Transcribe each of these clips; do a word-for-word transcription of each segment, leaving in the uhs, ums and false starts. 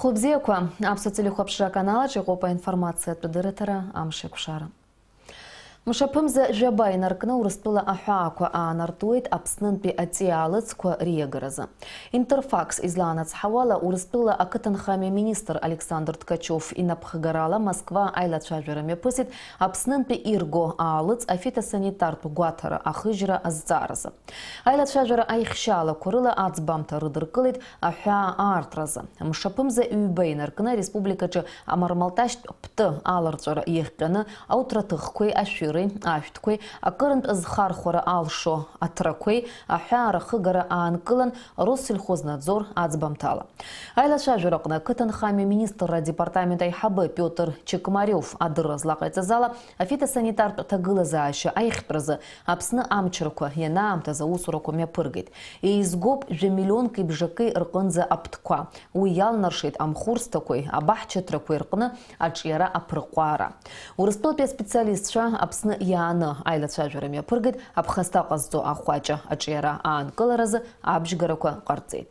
Хәыбзиақәа, аԥсуа телехәаԥшра аканалаҿ иҟоуп аинформациатә дырраҭара Амшеикәшара. Мшаԥымза жәаба инаркны Урыстәыла аҳәаақәа аанартуеит Аԥснынтәи аҵиаалыцқәа риагаразы. Интерфакс излаанацҳауала, Урыстәыла ақыҭанхамҩа министр Александр Ткачев инапхгарала Москва аилацәажәара мҩаԥысит Аԥснынтәи ирго аалыҵ афитосанитартә гәаҭара ахыжьра азҵааразы. Аилацәажәара аихшьаалақәа рыла аӡбамҭа рыдыркылеит аҳәаа аартразы. Мшаԥымза ҩба инаркны ареспубликаҿы амармалташьтә птты аларҵәара иахҟьаны ауҭраҭыхқәеи ашәыреи, ашәҭқәеи, акырынтә зхархәара алшо аҭрақәеи, аҳәаа рахыгара аанкылан Россельхознадзор аӡбамҭала. Аилацәажәараҟны ақыҭанхамҩа министрра адепартамент аиҳабы Пиотр Чекмариов адырра злаҟаиҵаз ала, афитосанитартә ҭагылазаашьа аихтәразы Аԥсны амчрақәа ианаамҭаз аусурақәа мҩаԥыргеит. Еизгоуп жәа-миллионки бжаки рҟынӡа аптқәа. Уи иалнаршеит амхурсҭақәеи абаҳчаҭрақәеи рҟны аҿиара аԥырҟәаара. Урыстәылатәи аспециалистцәа Аԥсны иааны аилацәажәара мҩаԥыргеит аԥхасҭа ҟазҵо ахәаҷа аҿиара аанкыларазы абжьгарақәа ҟарҵеит.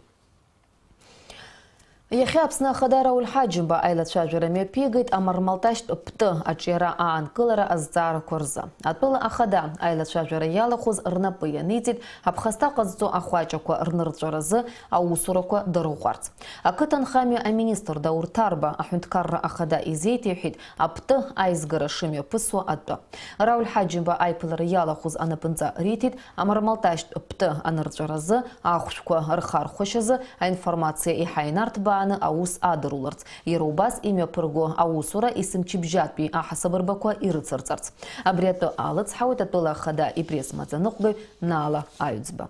Иахьа Аԥсны Ахада Рауль Ҳаџьымба аилацәажәара мҩаԥигеит амармалташьтә птты аҿиара аанкылара азҵаарақәа рзы. Атәыла Ахада аилацәажәара иалахәыз рнапы ианиҵеит аԥхасҭа ҟазҵо ахәаҷақәа рнырҵәаразы аусурақәа дырӷәӷәарц. Ақыҭанхамҩа аминистр Даур Ҭарба Аҳәынҭқарра Ахада изеиҭеиҳәеит аптты аизгара шымҩаԥысуа атәы. Рауль Ҳаџьымба аиԥылара иалахәыз анапынҵа риҭеит амармалташьтә птты анырҵәаразы, ахәшәқәа рхархәашьазы аинформациа еиҳа инарҭбааны аус адыруларц, иара убас имҩаԥырго аусура есымчыбжьатәи аҳасабырбақәа ирыцырҵарц. Абри атәы алыцҳауеит атәыла ахада ипресс-маӡаныҟәгаҩ Наала Аҩӡба.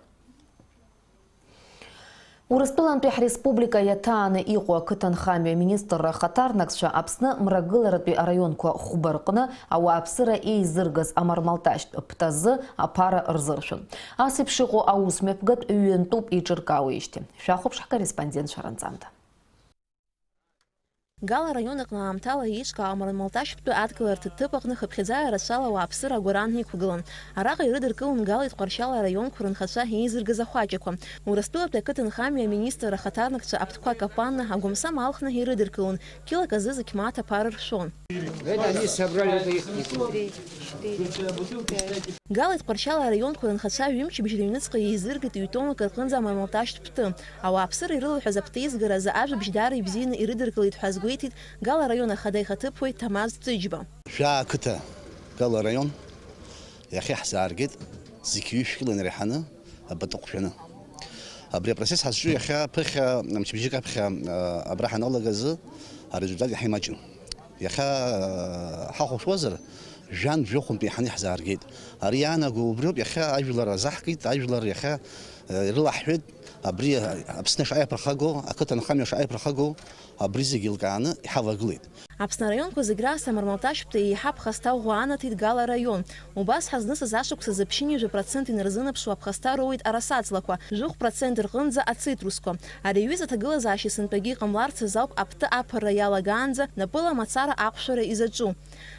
Урыстәылантәи ҳреспублика иаҭааны иҟоу ақыҭанхамҩа министрра ахаҭарнакцәа Аԥсны мрагыларатәи араионқәа хәба рҟны ауааԥсыра еизыргаз амармалташьтә птазы аԥара рзыршәын. Ас еиԥш иҟоу аус мҩаԥгатә ҩынтәуп еиҿыркаауеижьҭеи. Шәахәаԥш ҳкорреспондентцәа ранҵамҭа. Гала араион аҟны аамҭала еиҿкаау амармалташьтә адкыларҭа ҭыԥ аҟны хыԥхьаӡа рацәала ауааԥсыра агәараан иқәгылан. Араҟа ирыдыркылон Галеи Тҟәарчали араионқәа рынхацәа еизыргаз ахәаҷақәа. Урыстәылатәи ақыҭанхамҩа аминистр ахаҭарнакцәа аптқәак апанны, агәамсам алхны ирыдыркылон, қьылак азы зқьмааҭ аԥара ршәон. Это они собрали, это их. Галеи Тҟәарчали араионқәа рынхацәа ҩымчыбжь рыҩныҵҟа еизыргеит ҩ-тоннак рҟынӡа амармалташьтә птты. Ауааԥсыра ирылаҳәаз аптеизгара азы ажәабжь даара ибзианы ирыдыркылеит ҳәа азгәеиҭеит Гала араион ахада ихаҭыԥуаҩ Ҭамаз Ҭыџьба. Жәаа ақыҭа Гала араион иахьа ҳзааргеит, зқьи ҩышәи шәкьыла инареиҳаны апатыҟә шәаны. Абри апроцесс ҳазҿу иахьа ԥыхьа мчыбжьык аԥхьа, а, абра ҳаналагазы арезультат иаҳа имаҷын. Иахьа, а, ҳахәаԥшуазар, жәантә жәохәынтә еиҳаны иаҳзааргеит. Ари иаанаго убриоуп, иахьа ажәлар азаҳкит, ажәлар иахьа, а, ирылаҳҳәеит, абри, а, Аԥсны шаҟа иаԥырхагоу, ақыҭанхамҩа шаҟа иаԥырхагоу, абри зегьы еилкааны иҳавагылеит. Аԥсны араионқәа зегь раасҭа амармалташьтә еиҳа ԥхасҭа ӷәӷәа анаҭеит Гала араион. Убас ҳазнысыз ашықәсазы ԥшьынҩажәа процент инарзынаԥшуа аԥхасҭа роуеит арасаҵлақәа, жәохә процент рҟынӡа ацитрусқәа. Ари аҩыза аҭагылазаашьа сынтәагьы иҟамларц азы ауп аптты аԥырра иалагаанӡа напыла мацара аҟәшәара изаҿу.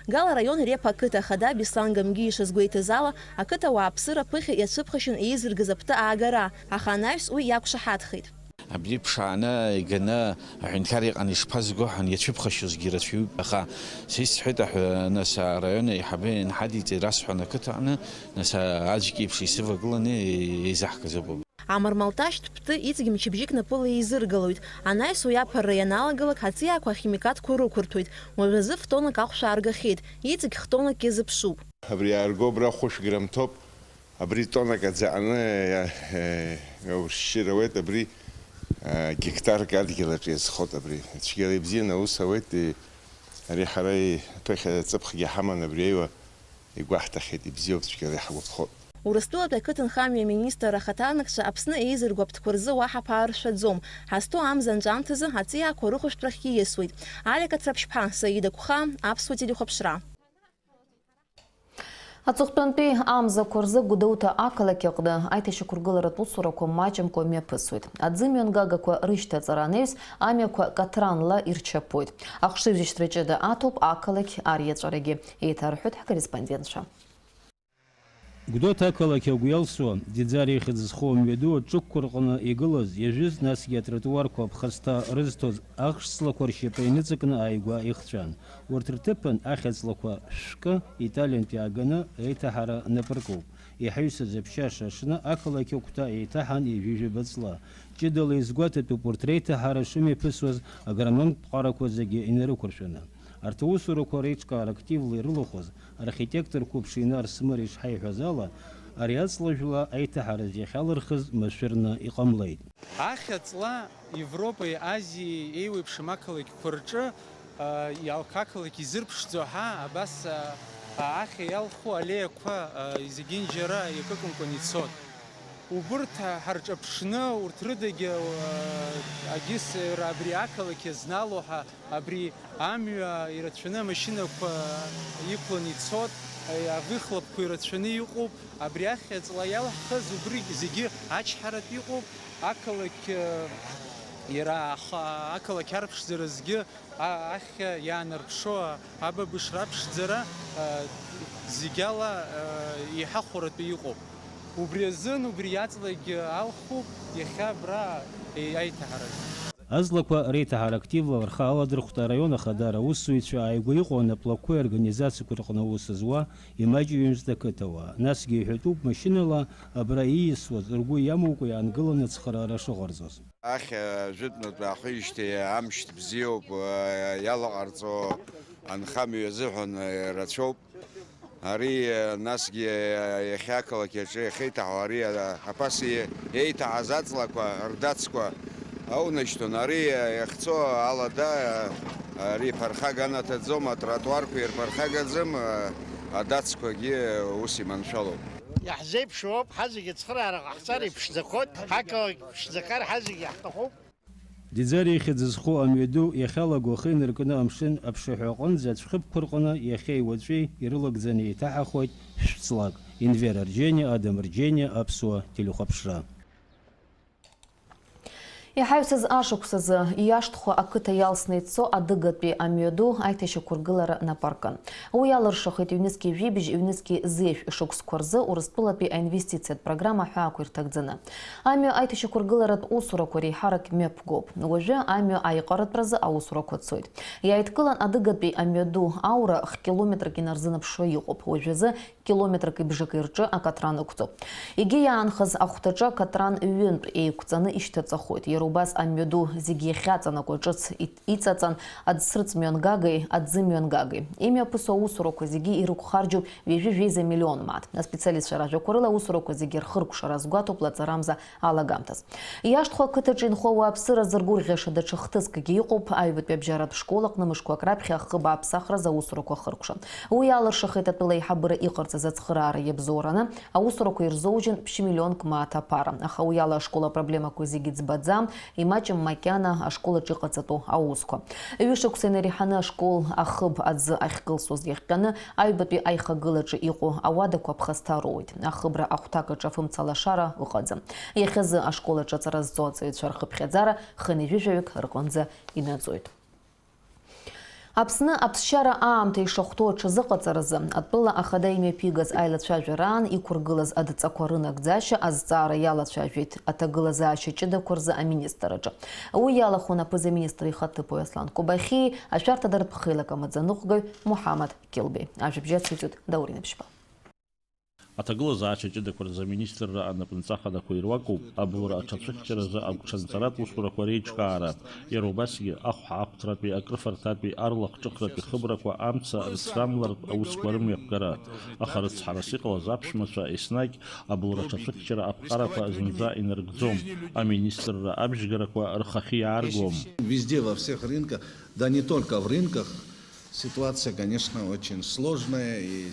Гала араион Репа ақыҭа ахада Беслан Гамгиа ишазгәеиҭаз ала, ақыҭа ауааԥсыра ԥыхьа иацәыԥхашьан еизыргаз аптты аагара, аха анаҩс уи иақәшаҳаҭхеит. Абри ԥшааны иганы аҳәынҭқар иҟан ишԥазго ҳәа иацәыԥхашьозгьы рацәаҩуп, аха са исҳәеит аҳәа-, нас араион аиҳабы ианҳадиҵа ирасҳәан ақыҭаҟны, нас аӡәк иеиԥш исывагыланы еизаҳгазоуп. Амармалташьтә птты иҵегь мчыбжьык напыла еизыргалоит, анаҩс уи аԥырра ианалагалак аҵиаақәа ахимикатқәа рықәырҭәоит, уажәазы фтонак ахәшә ааргахьеит, иҵегь хтонак иазыԥшуп. Абри иаарго абра хәышә грамм ҭоуп. Абри тоннак аӡаҟны, э, ауршьшьыра ауеит, абри, э, гектарк адгьыл аҿы иазхоит абри. Цәгьала ибзианы аус ауеит, э, ари ҳара, э, ԥыхьа ҵыԥхгьы ҳаман, абри аиуа игәаҳҭахьеит, ибзиоуп, цәгьала иҳгәаԥхоит. Урыстәылатәи ақыҭанхамҩа аминистр ахаҭарнакцәа Аԥсны еизырго аптқәа рзы уаҳа ԥара ршәаӡом. Ҳазҭоу амза анҵәамҭазы аҵиаақәа рыхәшәтәрахь ииасуеит. Алика Цраԥшьԥҳа, Саида Гәхаа, Аԥсуа телехәаԥшра. Аҵыхәтәантәи амзақәа рзы Гәдоуҭа ақалақь аҟны аиҭашьақәыргыларатә усурақәа маҷымкәа мҩаԥысуеит. Аӡымҩангагақәа рышьҭаҵара анаҩс, амҩақәа каҭранла ирчаԥоит. Ахшыҩзышьҭра ҷыда аҭоуп ақалақь ариаҵәарагьы, еиҭарҳәоит ҳкорреспондентцәа. Гәдоуҭа ақалақь агәы иалсуа, Ӡиӡар ихьӡ зху амҩаду аҿықәқәа рҟны игылаз, иажәыз, насгьы атротуарқәа аԥхасҭа рызҭоз ахш-ҵлақәа ршьапы иныҵакны ааигәа ихҵәан. Урҭ рҭыԥан ахьа-ҵлақәа шәкы Италиантә иааганы аиҭаҳара напыркуп. Иҳаҩсыз аԥшьаша аҽны ақалақь агәҭа еиҭаҳан ҩажәижәаба ҵла. Ҷыдала изгәаҭатәуп урҭ реиҭаҳара шымҩаԥысуаз агрономтә ԥҟарақәа зегьы инарықәыршәаны. Арҭ аусурақәа реиҿкаара активла ирылахәыз архитектор қәыԥш Инар Смыр ишҳаиҳәаз ала, ари аҵла жәла аиҭаҳараз иахьалырхыз машәырны иҟамлеит. Ахьа ҵла Европеи Азиеи еиуеиԥшым ақалақьқәа рҿы, а, иалк ақалақь изырԥшӡо ҳәа, абас, а, а, ахьа иалху аллеиақәа, а, зегьынџьара иакыкәымкәан ицот. Убырҭ ҳарҿаԥшны, урҭ рыдагьы, а, агьыс, ра-, абри ақалақь иазнало ҳәа, абри амҩа ирацәаны амашьынақәа иқәланы ицот, а, выхлопқәа ирацәаны иҟоуп, абри ахьа ҵла иалаҳхыз убригь зегьы ачҳаратә иҟоуп, ақалақь, а, иара аха-, ақалақь арԥшӡаразгьы а-, ахьа иаанарԥшуа абыбышра аԥшӡара, а, зегьала, а, еиҳа хәаратәы иҟоуп. Убри азын убри иаҵлагьы алхуп иахьа абра, е, аиҭаҳараз. Аҵлақәа реиҭаҳара активла рхы аладырхәт араион ахадара аусзуҩцәа, ааигәа иҟоу анаплакқәеи аорганизациақәеи рҟны аус зуа, имаҷҩымзт ақыҭауаа, насгьы иҳәатәуп машьынала абра ииасуаз, ргәы иамукәа иаангыланы ацхыраара шыҟарҵоз. Ахьа жәытәнатә аахижьҭеи амш бзиоуп, иалаҟарҵо анхамҩа азыҳәан рацәоуп. Ари, насгьы, иахьа ақалақь аҿы иахьеиҭаҳау ари, аԥас еиҭаҳаз аҵлақәа, рдацқәа аунашьҭуан. Ари иахьцо алада, ари ԥархага анаҭаӡом, атротуарқәа ирԥархагаӡам, адацқәагьы ус иманшәалоуп. Иаҳзеиԥшроуп, ҳазегьы ацхыраара ҟаҳҵар иԥшӡақәоуп, ҳақалақь ԥшӡақәар ҳазегьы иаҳҭахуп. Ӡиӡар ихьӡ зху амҩаду иахьалаго ахы инаркны амшын аԥшаҳәа аҟынӡа ацәхыԥқәа рҟны иахьеи уаҵәи ирылагӡаны еиҭаҳахоит шәҵлак. Инвер Арџьениа, Адам Рџьениа, Аԥсуа телехәаԥшра. Иҳаҩсыз ашықәсазы иашҭхәа ақыҭа иалсны ицо адыгатәи амҩаду аиҭашьақәыргылара нап аркын. Уи алыршахеит ҩнызқьи жәибжь, ҩнызқьи зеижә шықәсқәа рзы Урыстәылатәи аинвестициатә программа аҳәаақәа ирҭагӡаны. Амҩа аиҭашьақәыргыларатә усурақәа реиҳарак мҩаԥгоуп. Уажәы амҩа аиҟаратәразы аусурақәа цоит. Иааидкылан адыгатәи амҩаду аура х-километрак инарзынаԥшуа иҟоуп. Уажәазы километрак ибжаки рҿы акатран ықәҵоуп. Егьи иаанхаз ахәҭаҿы акатран ҩынтә еиқәҵаны ишьҭаҵахоит. Иара убас амҩаду зегьы иахьаҵанакуа ҿыц и-, иҵаҵан аӡсырҵ мҩангагеи аӡы мҩангагеи. Имҩаԥысуа аусурақәа зегьы ирықәхарџьуп ҩажәи жәеиза миллион мааҭ. Аспециалистцәа ражәақәа рыла аусурақәа зегьы рхыркәшара азгәаҭоуп лаҵарамза алагамҭаз. Иашҭхәа ақыҭаҿы инхо ауааԥсыра зыргәырӷьаша даҽа хҭысқәакгьы иҟоуп. Аҩбатәи абжьаратә школ аҟны мышқәак раԥхьа ахыб ааԥсахразы аусурақәа хыркәшан. Уи алыршахеит атәыла аиҳабыра иҟарҵаз ацхыраара иабзоураны, аусурақәа ирзоужьын ԥшьмиллионк мааҭ аԥара. Аха уи ала ашкол апроблемақәа зегьы ӡбаӡам, имаҷым макьана ашкол аҿы иҟаҵатәу аусқәа. Ҩышықәса инареиҳаны ашкол ахыб аӡы ахькылсуаз иахҟьаны, аҩбатәи аихагылаҿы иҟоу ауадақәа ԥхасҭа роуеит. Ахыбра ахәҭак аҿы афымца лашара ыҟаӡам. Иахьазы ашкол аҿы аҵара зҵо аҵаҩцәа рхыԥхьаӡара хынҩажәижәаҩык рҟынӡа инаӡоит. Аԥсны аԥсшьара аамҭа ишахәҭоу аҽазыҟаҵаразы атәыла ахада имҩаԥигаз аилацәажәараан иқәыргылаз адҵақәа рынагӡашьа азҵаара иалацәажәеит аҭагылазаашьа ҷыдақәа рзы аминистрраҿы. Уи иалахәын аԥыза-министр ихаҭыԥуаҩ Аслан Кобахьии ашәарҭадаратә хеилак амаӡаныҟәгаҩ Муҳаммад Кьылбеи. Ажәабжь ациҵоит Даур Инаԥшьба. Аҭагылазаашьа ҷыдақәа рзы аминистрра анапынҵа хадақәа ируакуп, абылра аҽацәыхьчаразы агәҽанҵаратә усурақәа реиҿкаара, иара убасгьы ахәҳа ахәҭратәи, акрыфарҭатәи, арлахҿыхратәи хыбрақәа амца рыцрамлартә аусқәа рымҩаԥгара. Аха рыцҳарас иҟалаз аԥшәмацәа еснагь абылра аҽацәыхьчара аԥҟарақәа зынӡа инарыгӡом, аминистрра абжьгарақәа рхахьы иааргом. Везде, во всех рынках, да не только в рынках, ситуация, конечно, очень сложная, и,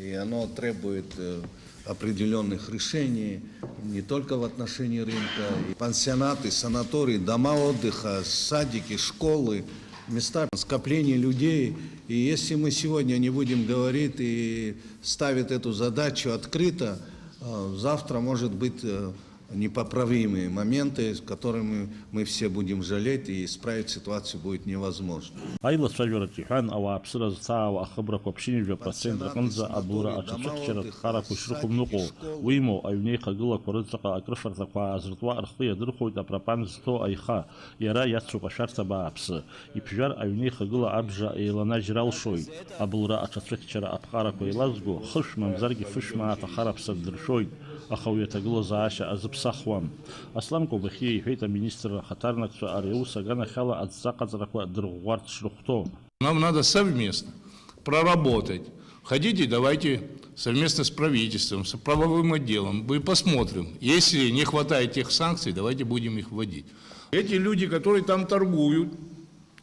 и оно требует, э, определённых решений, не только в отношении рынка. И пансионаты, санатории, дома отдыха, садики, школы, места скопления людей. И если мы сегодня не будем говорить и ставить эту задачу открыто, э, завтра, может быть, э, Непоправимые моменты, которые мы, мы все будем жалеть, и исправить ситуацию будет невозможно. Аилацәажәараҿы иҳәан, ауааԥсыра зҭаауа ахыбрақәа ԥшьынҩажәа процент рҟынӡа абылра аҽацәыхьчара аԥҟарақәа ишрықәымныҟәо, уимоу, аҩнеихагылақәа рыҵаҟа акрыфарҭақәа аазыртуа рхы иадырхәоит апропан зҭо аиха, иара иацуп ашәарҭа бааԥсы. Иԥжәар аҩнеихагыла абжа еиланажьра алшоит. Абылра аҽацәыхьчара аԥҟарақәа еилазго, хышә мамзаргьы фышә мааҭ ахараԥса ддыршәоит, аха уи аҭагылазаашьа азыԥсахуам. Аслан Кобахьиа иҳәеит, аминистрра ахаҭарнакцәа ари аус аганахьала адҵа ҟаҵарақәа дырӷәӷәарц шрыхәҭоу. Нам надо совместно проработать. Хотите, давайте совместно с правительством, с правовым отделом, мы посмотрим. Если не хватает тех санкций, давайте будем их вводить. Эти люди, которые там торгуют,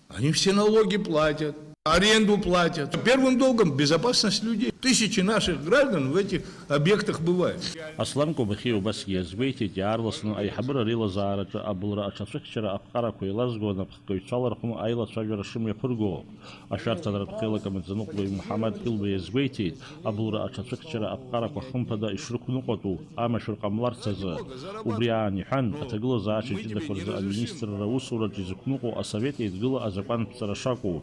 они все налоги платят, аренду платят. Первым долгом безопасность людей. Тысячи наших граждан в этих объектах бывают. Аслан Кобахьиа убасгьы иазгәеиҭеит, иаарласны аиҳабыра реилазаараҿы абылра аҽацәыхьчара аԥҟарақәа еилазго анапхгаҩцәала рҟны аилацәажәара шымҩаԥырго. Ашәарҭадаратә хеилак амаӡаныҟәгаҩ Муҳаммад Илба иазгәеиҭеит, абылра аҽацәыхьчара аԥҟарақәа хымԥада ишрықәныҟәатәу амашәыр ҟамларц азы. Убри аан иҳәан, аҭагылазаашьа ҷыдақәа рзы аминистрра аусураҿы изықәныҟәо асовет еидгыла азакәанԥҵара шакәу.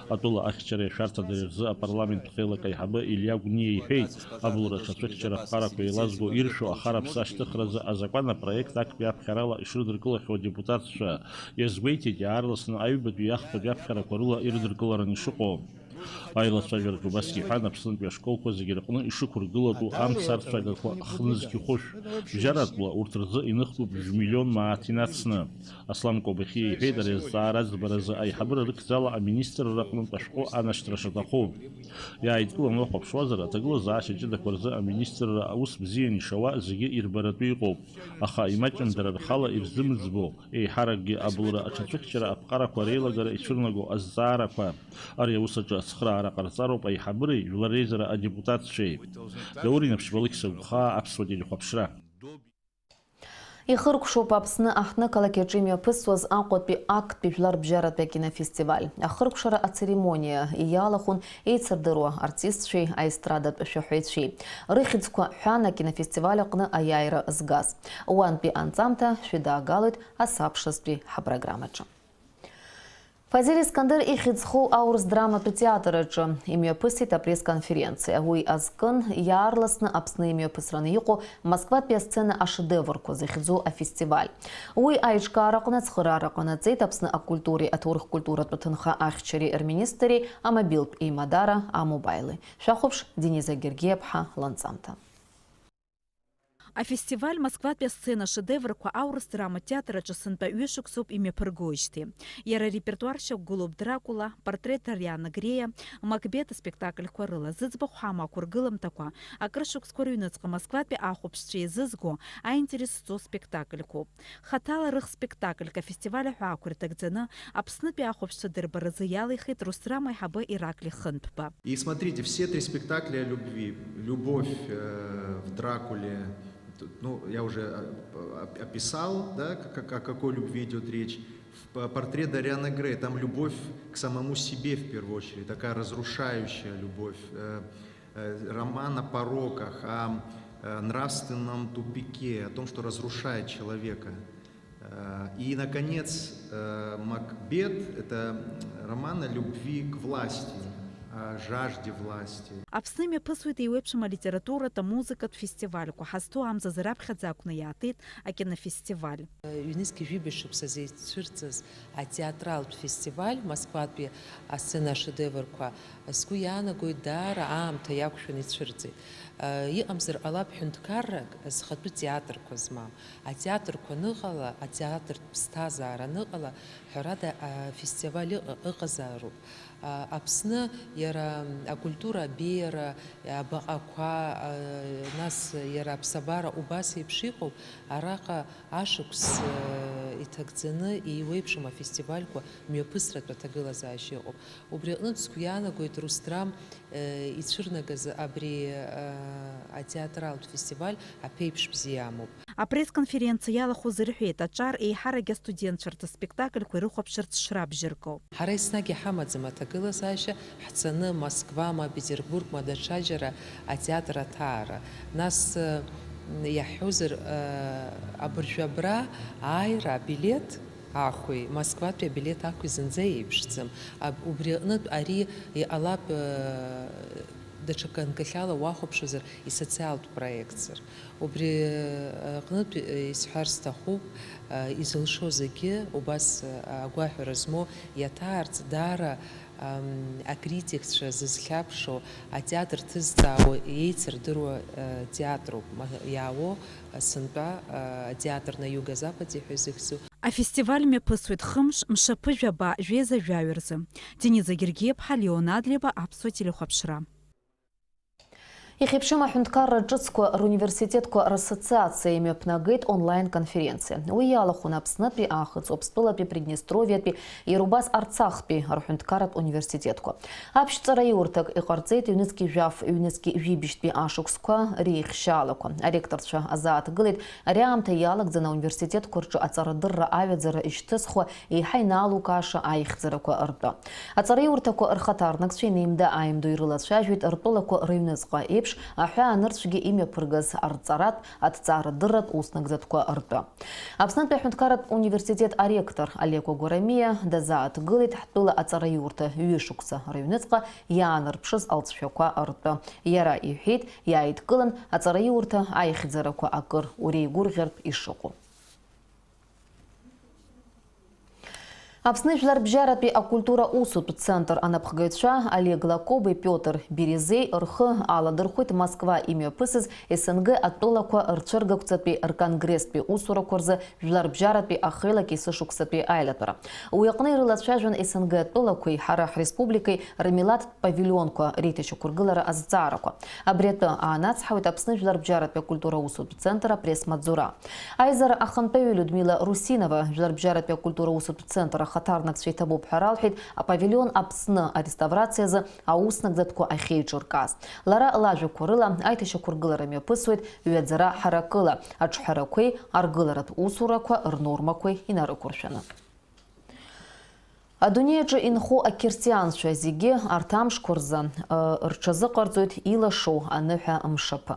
Атәыла ахьчареи ашәарҭадареи рзы апарламенттә хеилак аиҳабы Илиа Гәниа иҳәеит, абылра аҽацәыхьчара аԥҟарақәа еилазго иршәу ахараԥса ашьҭыхразы азакәан апроект актәи аԥхьарала ишрыдыркылахьоу адепутатцәа. Иазгәеиҭеит, иаарласны аҩбатәи ахԥатәи аԥхьарақәа рыла ирыдыркыларан ишыҟоу. Аилацәажәараҿы убасгьы иҳәан, Аԥснытәи ашколқәа зегьы рҟны ишықәыргылатәу амцарцәагақәа хнызқь хәышә, бжьаратәла урҭ рзы иныхтәуп жәмиллион мааҭ инацны. Аслан Кобахьиа иҳәеит, ари азҵаара аӡбаразы аиҳабыра рыхьӡала аминистрра аҟнытә ашәҟәы анашьҭра шаҭаху. Иааидкыланы уахәаԥшуазар, аҭагылазаашьа ҷыдақәа рзы аминистрра аус бзиан ишауа зегьы ирбаратәы иҟоуп, аха имаҷым дара рхала ирзымӡбо, еиҳаракгьы абылра аҽацәыхьчара аԥҟарақәа реилагара ицәырнаго азҵаарақәа. Ари аус аҿы ацхыраара ҟарҵароуп аиҳабыреи жәлар реизара адепутатцәеи. Даур Инаԥшьба, Алықьса Гәхаа, Аԥсуа телехәаԥшра. Ихыркәшоуп Аԥсны аҳҭнықалақь аҿы имҩаԥысуаз Аҟәатәи актәи жәларбжьаратәи акинофестиваль. Ахыркәшара ацеремониа иалахәын еицырдыруа артистцәеи аестрадатә шәаҳәаҩцәеи. Рыхьӡқәа ҳәан акинофестиваль аҟны аиааира згаз. Уантәи анҵамҭа шәыдаагалоит асабшазтәи ҳапрограммаҿы. Фазиль Искандер ихьӡ зхоу аурыс драматәы театр аҿы имҩаԥысит апресс-конференциа. Уи азкын иаарласны Аԥсны имҩаԥысраны иҟоу Москватәи асцена ашедеврқәа захьӡу афестиваль. Уи аиҿкаараҟны ацхыраара ҟанаҵеит Аԥсны акультуреи аҭоурых-культуратә ҭынха ахьчареи рминистри амобилтә еимадара А-Мобаили. Шәахәаԥш, Дениза Гергиаԥҳа ланҵамҭа. Афестиваль Москватәи асцена шедеврқәа аурыс драматә театр аҿы сынтәа ҩышықәсоуп имҩаԥыргоижьҭеи. Иара арепертуар шьақәгылоуп Дракула, Портрет Дориана Грея, Макбет аспектакльқәа рыла. Зыӡбахә ҳамоу ақәыргыламҭақәа, акрышықәсқәа рыҩныҵҟа Москватәи ахәаԥшцәа еизызго, аинтерес зҵоу спектакльқәоуп. Хаҭала рых-спектакльк афестиваль аҳәаақәа ирҭагӡаны, Аԥснытәи ахәаԥшцәа дырбаразы иалихит Рустрам аиҳабы Ираклий Хынтәба. И смотрите, все три спектакля о любви. Любовь, э, в Дракуле, т-, ну, я уже, э, оп-, описал, да, к-, к-, о какой любви идёт речь. В п-, портрет Дориана Грей, там любовь к самому себе в первую очередь, такая разрушающая любовь. Э, э, роман о пороках, о, э, нравственном тупике, о том, что разрушает человека. Э, и, наконец, э, Макбет — это роман о любви к власти, о жажде власти. Аԥсны имҩаԥысуеит еиуеиԥшым алитературатә, амузыкатә фестивальқәа. Ҳазҭоу амзазы раԥхьаӡа акәны иаатит акинофестиваль. Ҩнызқьи жәибжь шықәса зеицәырҵыз атеатралтә фестиваль Москватәи асцена ашедеврқәа, сгәы иаанагоит, даара аамҭа иақәшәаны ицәырҵит. Иҟамзар ҟалап ҳәынҭқаррак зхатәы театрқәа змам. Атеатрқәа аныҟала, атеатртә ԥсҭазаара аныҟала, ҳәарада, афестиваль ыҟа-, ыҟазароуп. Аԥсны иара акультура абеиара, абаҟақәа, нас иара аԥсабара убас еиԥш иҟоуп, араҟа ашықәс иҭагӡаны еиуеиԥшым афестивальқәа мҩаԥысратә аҭагылазаашьа ыҟоуп. Убри аҟнытә сгәы иаанагоит Рустрам, э, ицәырнагаз абри, э, атеатралтә фестиваль аԥеиԥш бзиа амоуп. Апресс-конференциа иалахәыз рҳәеит, аҿар еиҳаракгьы астудентцәа рҭыспектакльқәа ирыхәаԥшырц шрабжьырго. Ҳара еснагь иҳамаӡам аҭагылазаашьа ҳцаны Москва ма Петербург ма даҽаџьара атеатр аҭаара. Нас, э, Иаҳҳәозар, э, абыржәы абра ааира абилеҭ аахәеи Москватәи абилеҭ аақәеи зынӡа еиԥшӡам. Аб-, убри аҟнытә ари иҟалап, э, даҽа ганкахьала уахәаԥшуазар, исоциалтә проектзар. Убри, э, аҟнытә, э, исҳәар сҭахуп, э, изылшо зегьы убас, э, агәаҳәара змоу иаҭаарц, даара, ам, акритикцәа зызхьаԥшуа, атеатр ҭызҵаауа, еицырдыруа, э, театруп. Ма-, иаауо, э, сынтәа, э, атеатр на юго-западе ҳәа изыхьӡу. Афестиваль мҩаԥысуеит хымш, мшаԥы жәаба, жәеиза жәаҩа рзы. Деница Гергиаԥҳа, Леон Адлеиба, Аԥсуа телехәаԥшра. Ихьыԥшым аҳәынҭқарра ҿыцқәа руниверситетқәа рассоциациа имҩаԥнагеит онлайн-конференциа. Уи иалахәын Аԥснытәи, Аахыҵ Уаԥстәылатәи, Приднестровиатәи, иара убас Арцахтәи рҳәынҭқарратә университетқәа. Аԥшьҵараиурҭак иҟарҵеит ҩнызқьи жәаф, ҩнызқьи жәибжьтәи ашықәсқәа реихшьаалақәа. Аректорцәа азааҭгылеит ари аамҭа иалагӡаны ауниверситетқәа рҿы аҵарадырра аҩаӡара ишьҭызхуа еиҳа иналукааша аихьӡарақәа ртәы. Аҵараиурҭақәа рхаҭарнакцәа инеимда-ааимдо ирылацәажәеит ртәылақәа рыҩныҵҟа еиԥш аҳәаанырцәгьа имҩаԥыргаз арҵаратә, аҭҵаарадырратә уснагӡатәқәа ртәы. Аԥснытәи аҳәынҭқарратә университет аректор Алеко Гәарамиа дазааҭгылеит ҳтәыла аҵараиурҭа ҩышықәса рыҩныҵҟа иаанарԥшыз алҵшәақәа ртәы. Иара иҳәеит, иааидкылан аҵараиурҭа аихьӡарақәа акыр уреигәырӷьартә ишыҟоу. Аԥсны жәларбжьаратәи акультура усутә центр анапхгаҩцәа Олег Лакоби Пиотр Березеи рхы аладырхәит Москва имҩаԥысыз СНГ атәылақәа рцәыргақәҵатәи рконгресстәи усурақәа рзы жәларбжьаратәи ахеилак есышықәсатәи аилатәара. Уи аҟны ирылацәажәон СНГ атәылақәеи ҳара ҳреспубликеи рмилаҭтә павилионқәа реиҭашьақәыргылара азҵаарақәа. Абри атәы аанацҳауеит Аԥсны жәларбжьаратәи акультура усутә центр апресс-маҵзура. Аизара ахантәаҩы Людмила Русинова, жәларбжьаратәи акультура усутә центр ахаҭарнакцәа иҭабуп ҳәа ралҳәеит апавилион Аԥсны ареставрациазы ауснагӡатәқәа ахьеиҿыркааз. Лара лажәақәа рыла, аиҭашьақәыргылара мҩаԥысуеит ҩаӡара ҳаракыла, аҿҳәарақәеи аргыларатә усурақәа рнормақәеи инарықәыршәаны. Адунеи аҿы инхо ақьырсианцәа зегьы арҭ амшқәа рзы, ы, рҽазыҟарҵоит илашоу аныҳәа мшаԥы.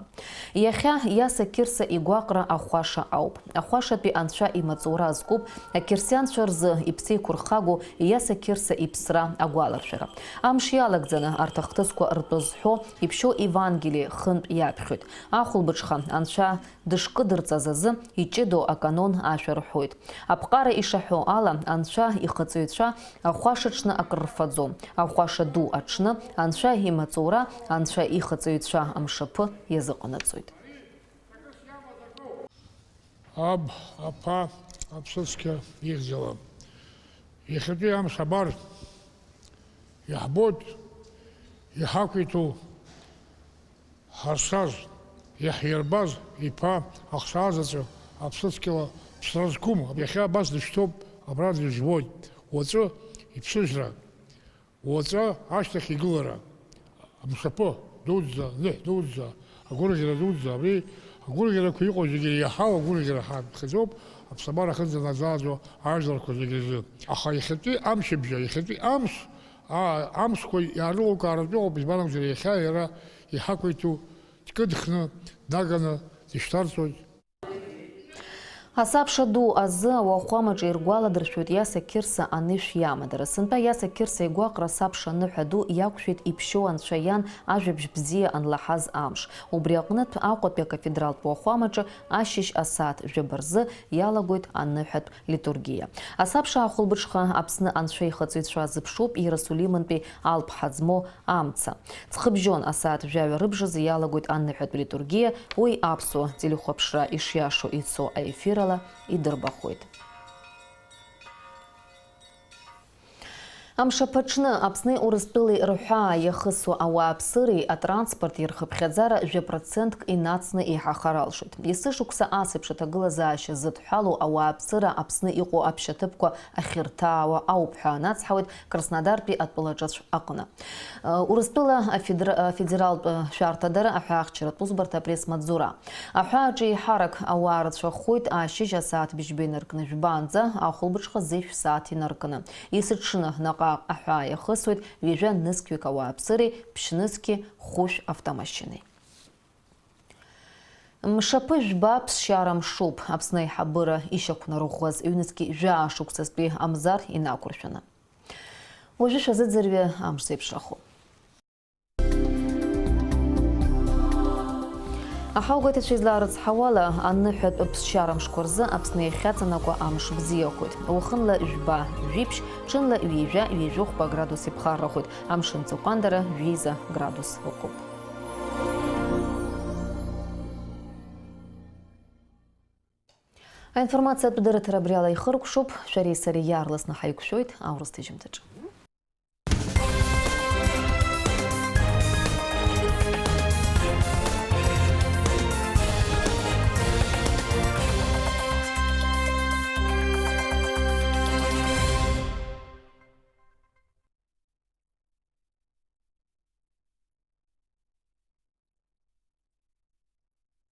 Иахьа Иаса Қьырса игәаҟра ахәаша ауп. Ахәашатәи анцәа имаҵура азкуп ақьырсианцәа рзы иԥсеиқәырхагоу Иаса Қьырса иԥсра агәаларшәара. Амш иалагӡаны арҭ ахҭысқәа ртәы зҳәо иԥшьоу Евангелие хынтә иаԥхьоит. Ахәылбыҽха анцәа дышкыдырҵаз азы иҷыдоу аканон ашәа рҳәоит. Аԥҟара ишаҳәо ала, анцәа ихаҵаҩцәа ахәашаҽны акрырфаӡом. Ахәаша ду аҽны анцәа имаҵура, анцәа ихаҵаҩцәа амшаԥы иазыҟанаҵоит. Аб, Аԥа, Аԥсыцқьа ихьӡала. Иахьатәи амш абар, иаҳбоит, иҳақәиҭу ҳазшаз, иаҳирбаз иԥа ахшаа заҵәы аԥсыцқьала ԥсра зқәым, иахьа абас дышьҭоуп абра дыжәбоит, уаҵәы иԥшыжәра, уаҵәы ашьҭахь игылара, амшаԥы дуӡӡа, ныҳә дуӡӡа, агәырӷьара дуӡӡа, абри агәырӷьарақәа иҟоу зегьы иаҳау агәырӷьара ҳаԥхьаӡоуп, аԥсабара ахьынӡанаӡааӡо ажәларқәа зегьы рзы. Аха иахьатәи амшыбжьа, иахьатәи амш, аа, амшқәа иаарылукааратәы ыҟоуп, избан акәзар, иахьа иара иҳақәиҭу дкыдхны днаганы дышьҭарҵоит. Асабша ду азы ауахәамаҿы иргәаладыршәоит Иаса Қьырса анышә иамадара. Сынтәа Иаса Қьырса игәаҟра асабша аныҳәа ду иақәшәеит иԥшьоу анцәа иан ажәабжь бзиа анлаҳаз амш. Убри аҟнытә Аҟәатәи акафедралтә уахәамаҿы ашьыжь асааҭ жәаба рзы иалагоит аныҳәатә литургиа. Асабша ахәылбыҽха Аԥсны анцәа ихаҵаҩцәа зыԥшуп Иерусалимынтәи алԥҳа змоу амца. Ҵхыбжьон асааҭ жәаҩа рыбжазы иалагоит аныҳәатә литургиа, уи аԥсуа телехәаԥшра ишиашоу ицо аефирала идырбахоит. Амшаԥаҽны Аԥсни Урыстәылеи рҳәаа иахысуа ауааԥсыреи атранспорти рхыԥхьаӡара жәа процентк инацны еиҳахар алшоит. Есышықәса асеиԥш аҭагылазаашьа зыдҳәалоу ауааԥсыра Аԥсны иҟоу аԥшьаҭыԥқәа ахьырҭаауа ауп ҳәа анацҳауеит Краснодартәи атәылаҿацә аҟны. Урыстәыла афедера-, афедералтә шәарҭадара аҳәаахьчаратә усбарҭа апресс-маҵзура. Аҳәааҿы еиҳарак ауаа рацәахоит ашьыжь асааҭ быжьба инаркны жәбаанӡа, ахәылбыҽха зежә сааҭ инаркны. Есыҽны наҟ-ааҟ аҳәаа иахысуеит ҩажәа нызқьҩык ауааԥсыреи ԥшь-нызқьи хәышә автомашьынеи. Мшаԥы жәба ԥсшьара мшуп, Аԥсны аиҳабыра ишьақәнарӷәӷәаз ҩнызқьи жәаа шықәсазтәи амзар инақәыршәаны. Уажәы шәазыӡырҩы амш зеиԥшрахо. Аҳауагәеиҭацәа излаарыцҳауала, аныҳәатә ԥсшьара мшқәа рзы Аԥсны иахьаҵанакуа амш бзиахоит. Уахынла жәба, жәиԥшь, ҽынла ҩажәа, ҩажәохәба градус иԥхаррахоит, амшын ҵыхәандара жәеиза градус ыҟоуп. Аинформациатә дырраҭара абриала ихыркәшоуп, шәареи сареи иаарласны ҳаиқәшәоит аурыс ҭыжьымҭаҿы.